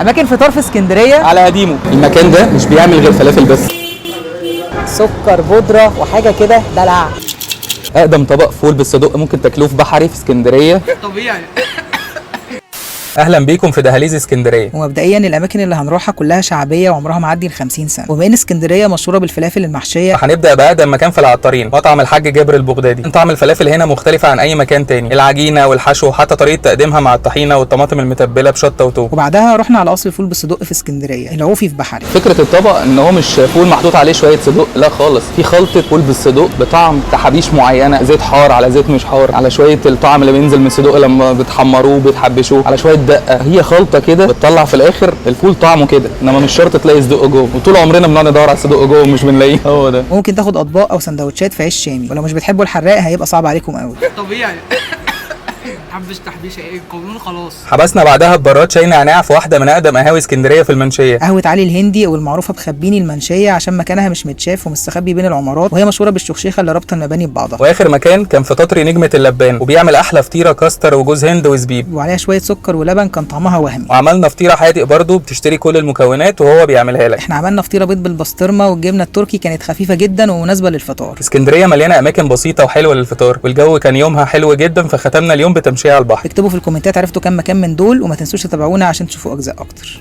اماكن فطار في اسكندرية. على قديمه. المكان ده مش بيعمل غير فلافل بس. سكر بودره وحاجه كده دلع. اقدم طبق فول بالصدق ممكن تاكلوه في بحري في اسكندرية. طبيعي. اهلا بيكم في دهاليز اسكندرية. ومبدئيا الاماكن اللي هنروحها كلها شعبية وعمرها معدي ال 50 سنة، وبما ان اسكندرية مشهورة بالفلافل المحشيه هنبدا باقدم مكان في العطارين، مطعم الحاج جابر البغدادي. طعم الفلافل هنا مختلفة عن اي مكان تاني، العجينة والحشو وحتى طريقه تقديمها مع الطحينه والطماطم المتبله بشطه وتوم. وبعدها رحنا على قصر الفول بالصدق في اسكندرية، العوفي في بحري. فكرة الطبق ان هو مش فول محطوط عليه شوية صدق، لا خالص، في خلطه فول بالصدق بطعم تحابيش معينة، زيت حار على زيت مش حار، على شوية الطعم اللي بينزل من الصدق لما بتحمروه بتحبشوه، على شوية دقه. هي خلطه كده بتطلع في الاخر الفول طعمه كده، انما مش شرط تلاقي صدق جوه. وطول عمرنا بنقعد ندور على الصدق جوه ومش بنلاقيه. هو ده. وممكن تاخد اطباق او سندوتشات في عيش شامي، ولو مش بتحبوا الحراق هيبقى صعب عليكم قوي. طبيعي. حبش تحبيشه ايه القانون خلاص. حبسنا بعدها ببراد شاي نعناع في واحدة من اقدم قهاوي اسكندرية في المنشيه. قهوة علي الهندي والمعروفة بخبيني المنشيه عشان مكانها مش متشاف ومستخبي بين العمارات، وهي مشهورة بالشخشيخه اللي رابطه المباني ببعضها. واخر مكان كان في تطري نجمه اللبان، وبيعمل احلى فطيره كاستر وجوز هند وزبيب، وعليها شوية سكر ولبن كان طعمها وهمي. وعملنا فطيره حادق برضو، بتشتري كل المكونات وهو بيعملها لك. احنا عملنا فطيره بيض بالبسطرمه والجبنه التركي، كانت خفيفة جدا ومناسبة للفطار. اسكندرية مليانة اماكن بسيطة وحلوه للفطار، والجو كان يومها حلو جدا، فختمنا اليوم بتمشيه على البحر. اكتبوا في الكومنتات عرفتوا كام مكان من دول، وما تنسوش تتابعونا عشان تشوفوا اجزاء اكتر.